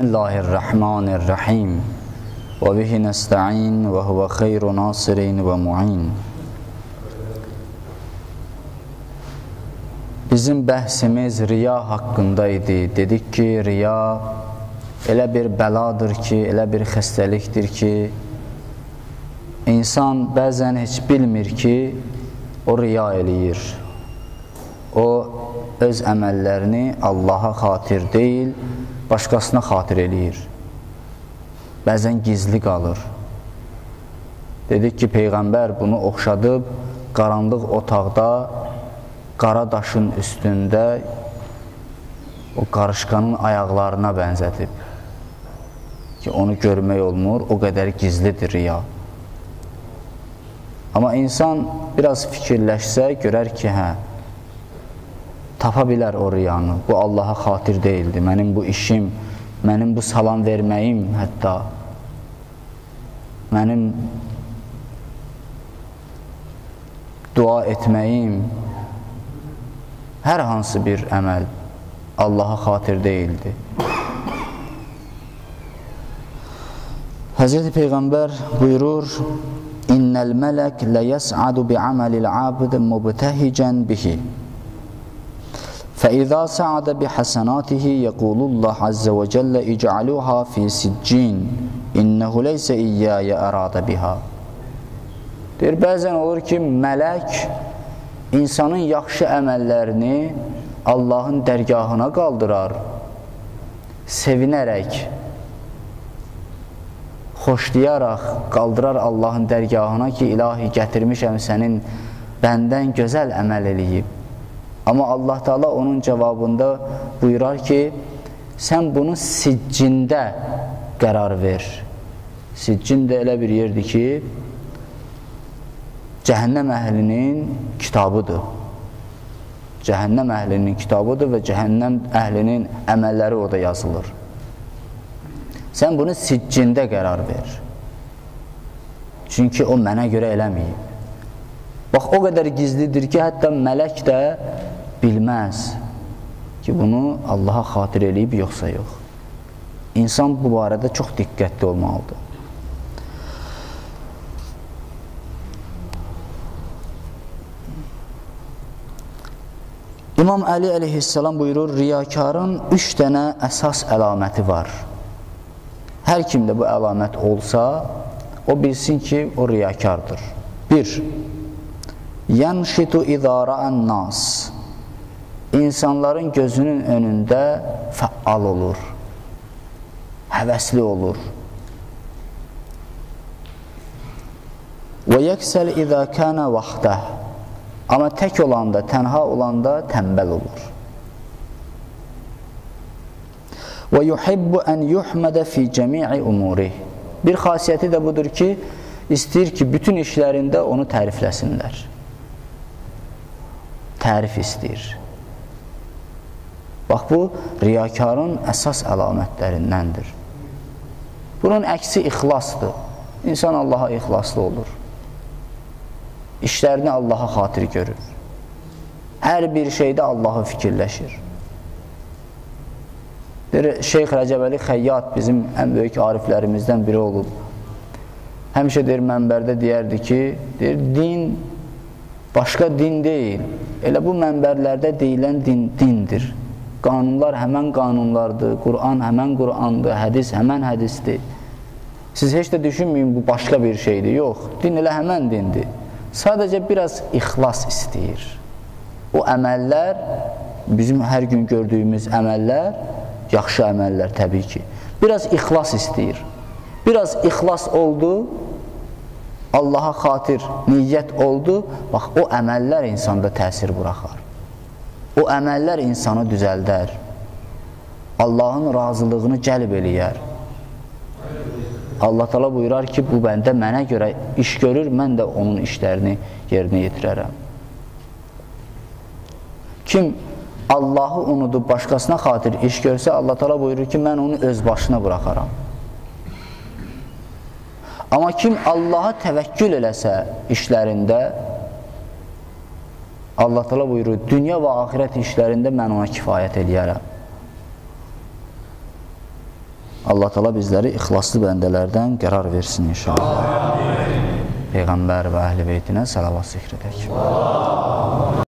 Bismillahirrahmanirrahim. Və bihi nəsta'in və huvə xeyru nasirin və mu'in. Bizim bəhsimiz riya haqqında idi. Dedik ki, riya elə bir bəladır ki, elə bir xəstəlikdir ki, insan bəzən heç bilmir ki, o riya eləyir. O, öz əməllərini Allaha xatir deyil, başqasına xatir eləyir. Bəzən gizli qalır. Dedik ki, Peyğəmbər bunu oxşadıb, qaranlıq otaqda, qara daşın üstündə o qarışqanın ayaqlarına bənzədib. Ki, onu görmək olmur, o qədər gizlidir riya. Amma insan biraz fikirləşsə, görər ki, hə, tapa bilər o riyanı. Bu Allaha xatir deyildi. Mənim bu işim, mənim bu salam verməyim hətta, mənim dua etməyim, hər hansı bir əməl Allaha xatir deyildi. Həzrəti Peyğəmbər buyurur, İnnəl mələk ləyəs'adu bi'əməlil abd mubtəhicən bihi. فَإِذَا سَعَدَ بِحَسَنَاتِهِ يَقُولُ اللَّهُ عَزَّ وَجَلَّ اجْعَلُوهَا فِي سِجِّينٍ إِنَّهُ لَيْسَ إِيَّايَ أَرَادَ بِهَا. Deyir, bəzən olur ki, mələk insanın yaxşı əməllərini Allahın dərgahına qaldırar, sevinərək, xoşlayaraq qaldırar Allahın dərgahına ki, ilahi gətirmişəm sənin bəndən gözəl əməl eləyib. Amma Allah Teala onun cavabında buyurar ki, sən bunu siccində qərar ver. Siccin də elə bir yerdir ki, cəhənnəm əhlinin kitabıdır. Cəhənnəm əhlinin kitabıdır və cəhənnəm əhlinin əməlləri orada yazılır. Sən bunu siccində qərar ver. Çünki o mənə görə eləməyib. Bax, o qədər gizlidir ki, hətta mələk də bilməz ki, bunu Allaha xatir eləyib, yoxsa yox. İnsan bu barədə çox diqqətli olmalıdır. İmam Əli əleyhissalam buyurur, riyakarın 3 dənə əsas əlaməti var. Hər kimdə bu əlamət olsa, o bilsin ki, o riyakardır. 1. Yənşitu izâ ra'an nas. İnsanların gözünün önündə fəal olur, həvəsli olur. Və yəksəl izâ kânə vaxtəh. Amma tək olanda, tənha olanda tənbəl olur. Və yuhibbu ən yuhmədə fi cəmi'i umurih. Bir xasiyyəti də budur ki, istəyir ki, bütün işlərində onu tərifləsinlər. Tərif istəyir. Bax, bu, riyakarın əsas əlamətlərindəndir. Bunun əksi ixlasdır. İnsan Allaha ixlaslı olur. İşlərini Allaha xatir görür. Hər bir şeydə Allahı fikirləşir. Deyir, Şeyx Rəcəbəli Xəyyat bizim ən böyük ariflərimizdən biri olub. Həmişə deyir, mənbərdə deyərdi ki, deyir, din başqa din deyil. Elə bu mənbərlərdə deyilən din, dindir. Qanunlar həmən qanunlardır, Quran həmən Qurandır, hədis həmən hədisdir. Siz heç də düşünməyin, bu başqa bir şeydir. Yox, din elə həmən dindir. Sadəcə biraz ixlas istəyir. O əməllər, bizim hər gün gördüyümüz əməllər, yaxşı əməllər təbii ki. Biraz ixlas istəyir. Biraz ixlas oldu, Allaha xatir niyyət oldu, bax, o əməllər insanda təsir buraxar. O əməllər insanı düzəldər. Allahın razılığını cəlb eləyər. Allah Teala buyurar ki, bu bəndə mənə görə iş görür, mən də onun işlərini yerinə yetirərəm. Kim Allahı unudub başqasına xatir iş görsə, Allah Teala buyurur ki, mən onu öz başına buraxaram. Amma kim Allaha təvəkkül eləsə işlərində, Allah Teala buyurur, dünya və axirət işlərində mən ona kifayət eləyərəm. Allah Teala bizləri ixlaslı bəndələrdən qərar versin inşallah. Peyğəmbər və əhl-i beytinə salavat zikr edək.